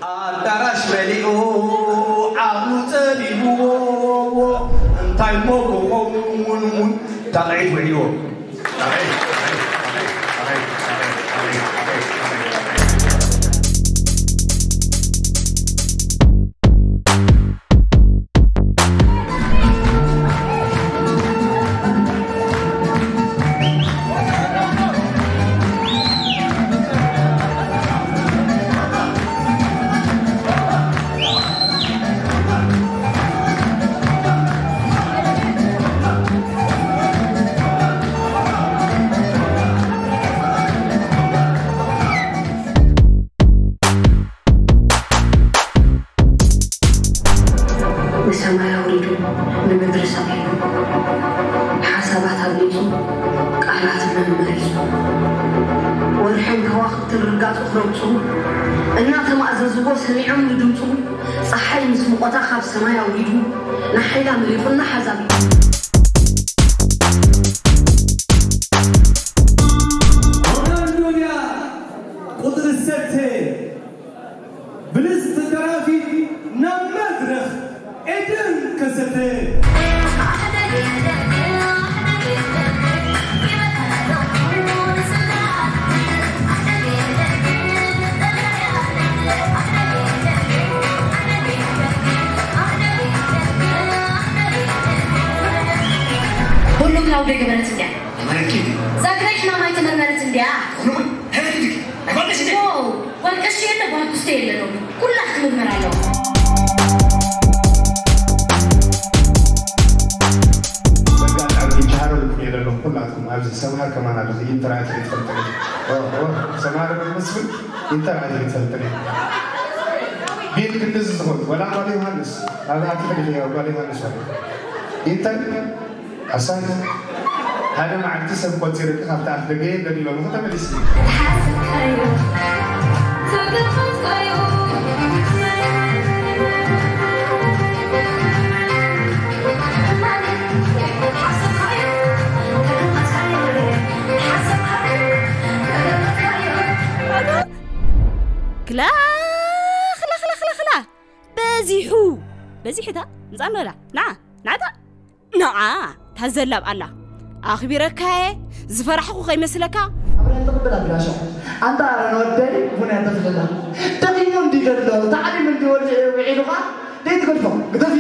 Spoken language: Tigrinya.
ኣዳራሽ መሊኡ ዓቕሉ ጸቢብዎ፣ እንታይ እሞ ክኸውን እውን ጣቕዒት ውዒልዎ። ጣቕዒት፣ ጣቕዒት፣ ጣቕዒት። ንሰማይ ኣውሪዱ ንምድሪ ሰቒሉ፣ ሓሳባት ኣብሊጹ ቃላት መመሪጹ፣ ወርሕን ከዋኽብትን ርጋጹ ክረግጹ እናተማእዘዝዎ ሰሚዖም ንድምጹ፣ ጸሓይ ምስ ሙቐታ ካብ ሰማይ ኣውሪዱ ንሓይላ መሊቑና ሓዛቢዱ። ሮናልዶንያ ቁጽሪ ሰተ ብልጽቲ ደራፊት ናብ መድረኽ ኤደን ከሰተ። ሁሉም ላውዶ የገበረት እንዲያ። ተመረኪ። ዛግረሽ ናማይ ተመርመረት እንዲያ። ኖ፣ ሄይ፣ ኣይኮነሽ እንዴ? ኖ፣ ጓል ቀሺ የለ፣ ጓል ኩስተ የለ ነው። ኩላ ክትምርመር ኣለዋ። በጋጣሚ ቻሮል እኮ የለ ነው። ኩላትኩም ኣብዚ ሰምሃር ከማን ኣለኹ። ኢንተራክት ይፈልጥኒ። ኦ፣ ኦ፣ ሰምሃር መስፍን ኢንተራክት ይፈልጥኒ። ቤት ክንድዚ ዝኾን፣ ወላ ጓል ዮሃንስ፣ ኣብ ኣቲ ከዲኺ ጓል ዮሃንስ ወላ። ኢንተር ሓሳብ ሓደ መዓልቲ ሰብ ቆጺርካ ካብቲ ኣፍ ደገ የለን ኢሎምኻ ተመሊስኒ። ክላ፣ ክላ፣ ክላ፣ ክላ፣ ክላ። በዚሑ፣ በዚሑታ፣ ምጻእ ንበላ። ንዓ፣ ንዓታ። ንዓ ታዘላብ ኣላ። ኣኽቢረካየ ዝፈራሕኹ ከይመስለካ። ኣብረን ትቕብል ኣድራሻ። ኣንታ ኣረን ወደይ ቡን ያተፍልላ። ደኺሙ እንዲ ዘሎ፣ ታዕሊም እንዲ ወልዒ ውዒሉኻ፣ ደይ ትገድፎ። ግደፍ